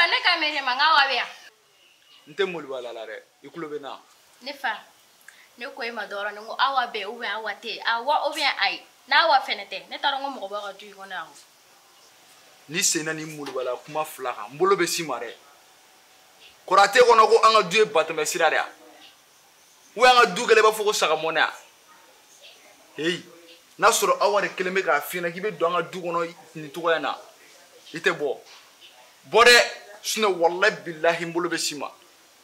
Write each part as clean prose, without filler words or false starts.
fa ne ka mɛn ma n k'awa bɛ yan. N tɛ molobala la dɛ, i tulo bɛ n na. Ne fa, ne ko e ma dɔrɔn ko awa bɛ ou bien awa tɛ yen, awa ou bien ayi, n'awa fɛnɛ tɛ, ne taara n ko mɔgɔ b'a ka du in kɔnɔ yan. Ni senna ni molobala kuma fila kan, n bolo bɛ s'i ma dɛ. Kɔrɔ a t'e kɔnɔ ko an ka du ye batɛmɛ sira de ya? Ou an ka du kɛlen i b'a fɔ ko saga mɔnɛ ya? Heyi, n'a sɔrɔ awa de kelen bɛ k'a f'i ɲɛna k'i bɛ don an ka du kɔnɔ nin cogoya in na, i tɛ bɔ. Bɔ dɛ, sinon walahi bilahi n bolo bɛ s'i ma.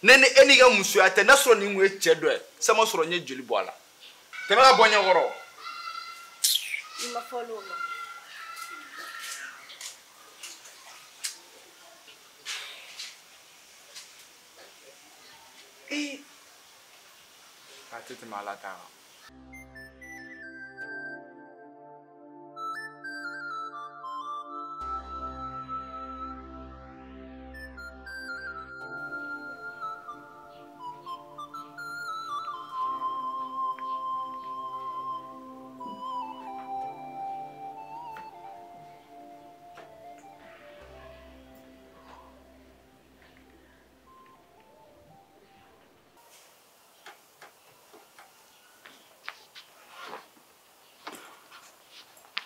Ne ni e n'i ka musoya tɛ, n'a sɔrɔ nin kun ye cɛ dɔ ye, san ma sɔrɔ n ye joli bɔ a la. Tɛmɛ ka bɔ n ɲɛkɔrɔ. I ma fɔ olu ma. Ee, a tɛ tɛmɛ Ala ta kan.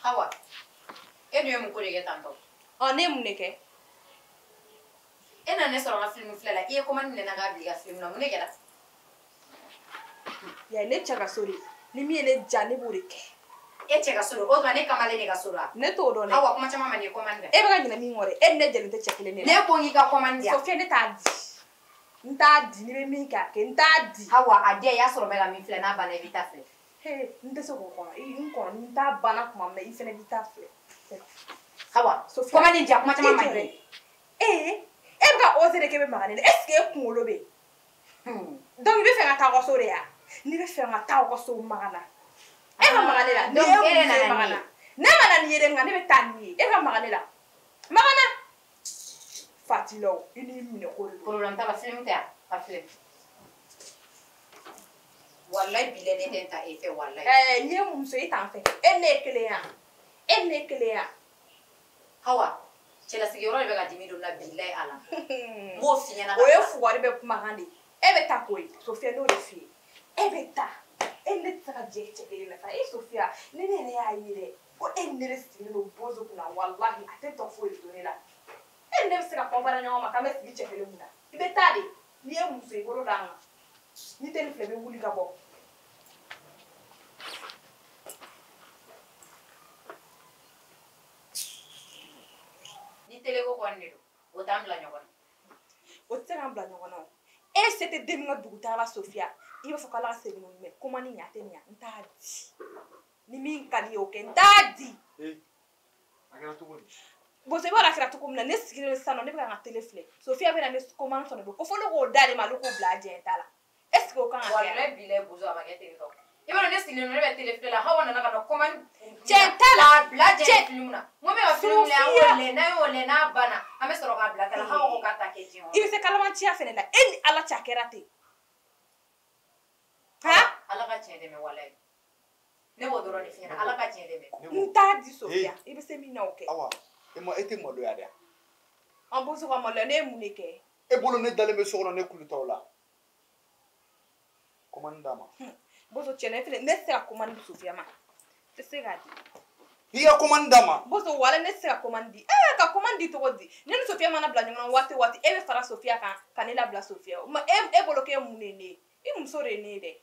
Hawa, e dun ye mun ko de kɛ tantɔ? Ɔ, ne ye mun de kɛ? E nana ne sɔrɔ n ka film filɛ la, i ye commande minɛ n na k'a bila i ka film na, mun de kɛra? Ya ne cɛ ka so de, ni min ye ne ja ne b'o de kɛ. E cɛ ka so de, o tuma ne kamalen de ka so la? Ne t'o dɔn dɛ. Hawa, kuma caman ma nin ye commande dɛ. E bɛ ka ɲinɛ min kɔ dɛ, e ni ne jɛlen tɛ cɛ kelen de la. Ne ko n k'i ka commande di yan. Sofia, ne t'a di. N t'a di, n'i bɛ min kɛ a kɛ, n t'a di. Hawa, a di yan, i y'a sɔrɔ n bɛ ka min filɛ, n'a banna i b'i ta filɛ. He, n tɛ se k'o kɔnɔ. I n kɔnɔ, n t'a banna tuma min na, i fɛnɛ b'i ta filɛ. Hawa, Sofia, commande di yan, kuma caman ma nin ye. Ee, e bɛ ka oser de k'e bɛ maga ne la, est ce que e kunkolo bɛ yen? Donc i bɛ fɛ ka taa aw ka so de ya? N'i bɛ fɛ ka taa aw ka so, maga na. E ka maga ne la. Donc, Ni e e yɛrɛ muso ye nana maga ni na. ye. Ne ma na ni ye dɛ, nka ne bɛ taa ni ye. E ka maga ne la. Maga na. Fatilaw, i n'i minɛ ko de don. Problème t'a la, film tɛ yan, a filɛ. Wallahi bilahi ne tɛ n ta e fɛ wallahi. Ɛɛ, n'i ye muso ye t'an fɛ. E ne ye kelen ya. E ne ye kelen ya. Hawa, cɛlasigiyɔrɔ de bɛ ka dimi don n na bilahi ala. N b'o f'i ɲɛna. O ye fugari bɛ kumakan de ye. E bɛ taa koyi, Sofia n'o de f'i ye. E bɛ taa. E ne tɛ se ka jɛ cɛ kelen na sa. E Sofia, ni ne yɛrɛ y'a ye dɛ, ko e ni ne de sigilen don bozo kunna, walahi a tɛ tɔ foyi to ne la. E ni ne bɛ se ka kɔnpara ɲɔgɔn ma k'an bɛ sigi cɛ kelen kunna. I bɛ taa de. N'i ye muso ye bolo d'an kan. N'i tɛ nin filɛ, i bɛ wuli ka bɔ. Ni télé ko kɔni de don, o t'an bila ɲɔgɔn na. O tɛ se k'an bila ɲɔgɔn na o. E se tɛ den min ka dugu taa la Sofia, i b'a fɔ k'Ala ka segin n'o mɛn, commande ɲa tɛ ɲa, n t'a di. Ni min ka di ye o kɛ, n t'a di. Ee, a kɛra cogo di? Bozo, i b'a dɔn a kɛra cogo min na, ne sigilen don sisan nɔ, ne bɛ ka n ka télé filɛ. Sofia bɛ na ne commande sɔrɔ ko fo ne k'o d'ale ma, ale k'o bila a jɛn ta la. Est ce que o kan ka kɛ? Walahi bilahi Bozo, a ma kɛ ten tɔ. I b'a dɔn ne sigilen don, ne bɛ télé filɛ la, Hawa nana ka na commande Cɛ t'a la. k'a bila jɛn Cɛ film na. N ko n bɛ ka film filɛ, an k'o lajɛ, n'an y'o lajɛ n'a banna, an bɛ sɔrɔ k'a bila ta la. Hawa ko k'a ta kɛ diɲɛ kɔnɔ. I bɛ se kalamanciya fɛnɛ la, e ni Ala cɛ a kɛra ten. Han? Ala ka tiɲɛ dɛmɛ walahi. Ne b'o dɔrɔn de f'i ɲɛna, Ala ka tiɲɛ dɛmɛ. N t'a di Sofia, i bɛ se min na o kɛ. Awa, e ma e tɛ maloya dɛ. An Bozo ka maloya, ne ye mun de kɛ? E bolo ne dalen bɛ so kɔnɔ, ne kulu t'aw la. Commande d'a ma. Bozo, tiɲɛ na, ne fɛnɛ, ne tɛ se ka commande di Sofia ma. N tɛ se k'a di. I ka commande d'a ma. Bozo, wala ne tɛ se ka commande di. Ee, ka commande di cogo di? Ne ni Sofia mana bila ɲɔgɔn na waati o waati, e bɛ fara Sofia kan ka ne labila Sofia. O ma, e bolo k'e mun de ye ne ye? I muso de ye ne ye dɛ.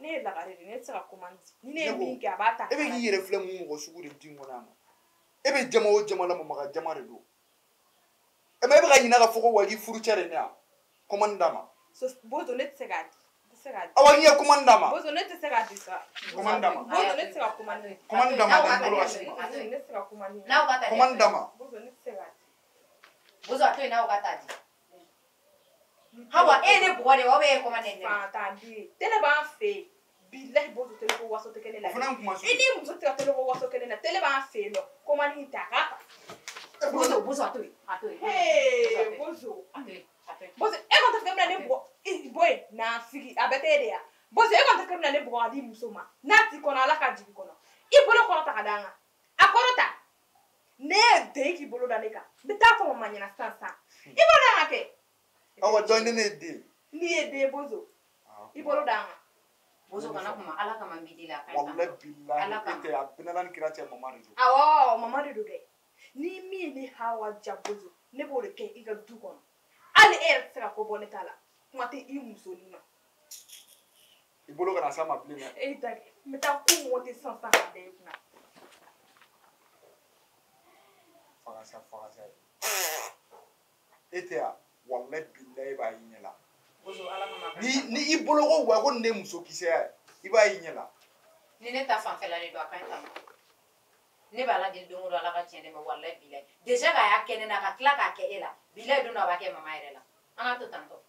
Ne ye lagare de ye, ne tɛ se ka commande di. Ni ne ye Ne ko, min kɛ, a b'a ta. E bɛ k'i yɛrɛ filɛ mun mɔgɔ sugu de du in kɔnɔ yan nɔ? E bɛ jama o jama la, mamaga jama de don. E ma e bɛ ka ɲinɛ k'a fɔ ko wa k'i furucɛ de ye ne ya? Commande d'a ma. Bozo, ne tɛ se k'a di. N tɛ se k'a di. Awa, n'i ye commande d'a ma. Bozo, ne tɛ se k'a di sa. Commande d'a ma. Bozo, ne tɛ se ka commande di. Commande d'a ma, n bolo ka s'i ma. Bozo, ne tɛ se ka commande di. N'aw ka taa di. Commande d'a ma. Bozo, ne tɛ se k'a di. Bozo, a to yen, n'aw ka taa di. Hawa, e ye ne bugɔ de wa, ou bien e ye commande di ne ma? Fantan den. Télé b'an fɛ yen. Bilahi Bozo, télé ko waso tɛ kɛ ne la. O fana ye kuma sugu. I ni muso tɛ ka télé ko waso kɛ ne la. Télé b'an fɛ yen nɔ. Commande in ta, a k'a ta. Bozo, Bozo, a to yen, a to yen. Hey, Bozo. A to yen, a to yen. Bozo, e kɔni tɛ fɛ bɛna ne bugɔ. I bɔ yen, nafigi, a bɛɛ tɛ e de ya. Bozo, e kɔni tɛ fɛ bɛna ne bugɔ ka di muso ma. N'a t'i kɔnɔ, Ala ka jigin kɔnɔ. I bolo kɔrɔ ta ka d'an kan. A kɔrɔ ta. Ne ye den k'i bolo da ne kan. N bɛ taa fɔ mama ɲɛna sisan sisan. I bolo d'an kan kɛ. Awa dɔn ne ye den. N'i ye den bozo. I bolo d'an kan. Bozo kana kuma ala kama n b'i deli a ka ɲi. Walayi bilahi e tɛ a bɛna ni kira cɛ mama de don. Awɔ mama de don dɛ. Ni min ye ne Hawa ja bozo ne b'o de kɛ i ka du kɔnɔ. Hali e yɛrɛ tɛ se ka ko bɔ ne ta la. Kuma tɛ i musonin ma. I bolo kana s'a ma bilen dɛ. E ta kɛ n bɛ taa ko monter sisan sisan k'a da i kunna. Fagasa fagasa e tɛ yan walayi bilahi e b'a y'i ɲɛ la. Bozo ala kama. Ni i bolo ko wa ko nin de ye muso kisɛ ye i b'a y'i ɲɛ la. Ni ne ta fanfɛla de don a ka ɲi tan. Ne b'a la deli don o don ala ka tiɲɛ de ma walayi bilahi. Déjà k'a y'a kɛ ne na ka tila k'a kɛ e la bilahi don dɔ a b'a kɛ mama yɛrɛ la. An k'a to tan tɔ.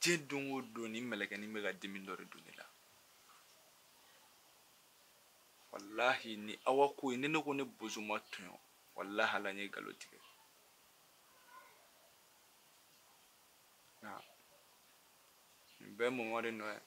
Diɲɛ don o don ni mɛlɛkɛnin bɛ ka dimi dɔ de don ne la. Walahi ni Awa ko ye ni ne ko ne bozo ma tɔɲɔ walahi ala n ye nkalon tigɛ. Nka nin bɛɛ ye mama de nɔ ye.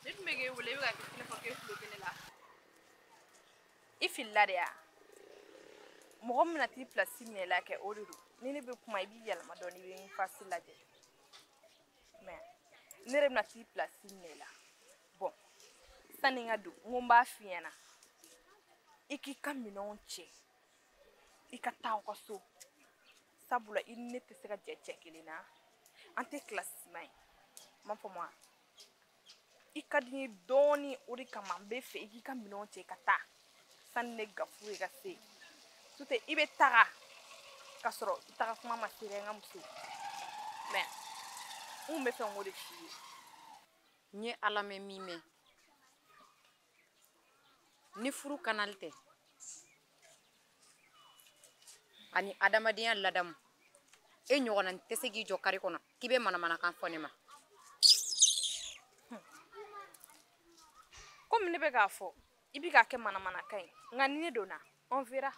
Ne tun bɛ k'e wele i bɛ ka kɛ i n'a fɔ k'e tulo tɛ ne la. I filila de ya? Mɔgɔ min bɛna t'i pilasi minɛ i la kɛ o de don. Ni ne bɛ kuma i b'i yɛlɛma dɔɔnin i bɛ n fasi lajɛ. Mais ne yɛrɛ bɛna t'i pilasi minɛ i la. Bon sanni n ka don n ko n b'a f'i ɲɛna i k'i ka minɛnw cɛ i ka taa aw ka so. Sabula i ni ne tɛ se ka jɛ cɛ kelen na. An tɛ kilasi ma ye. N m'a faamu wa? I ka di n ye dɔɔnin o de kama n bɛ fɛ i k'i ka minɛnw cɛ i ka taa sanni ne gafu ye ka se. N'o tɛ i bɛ taga k'a sɔrɔ i taga kuma ma se dɛ n ka muso. Mais n kun bɛ fɛ n k'o de f'i ye. N ye ala mɛn min mɛn ni furu kanali tɛ ani adamadenya ladamu e ɲɔgɔnna tɛ se k'i jɔ kari kɔnɔ k'i bɛ manamanakan fɔ ne ma. Komi ne bɛ k'a fɔ i bɛ k'a kɛ manamanakan ye nka ni ne donna on verra.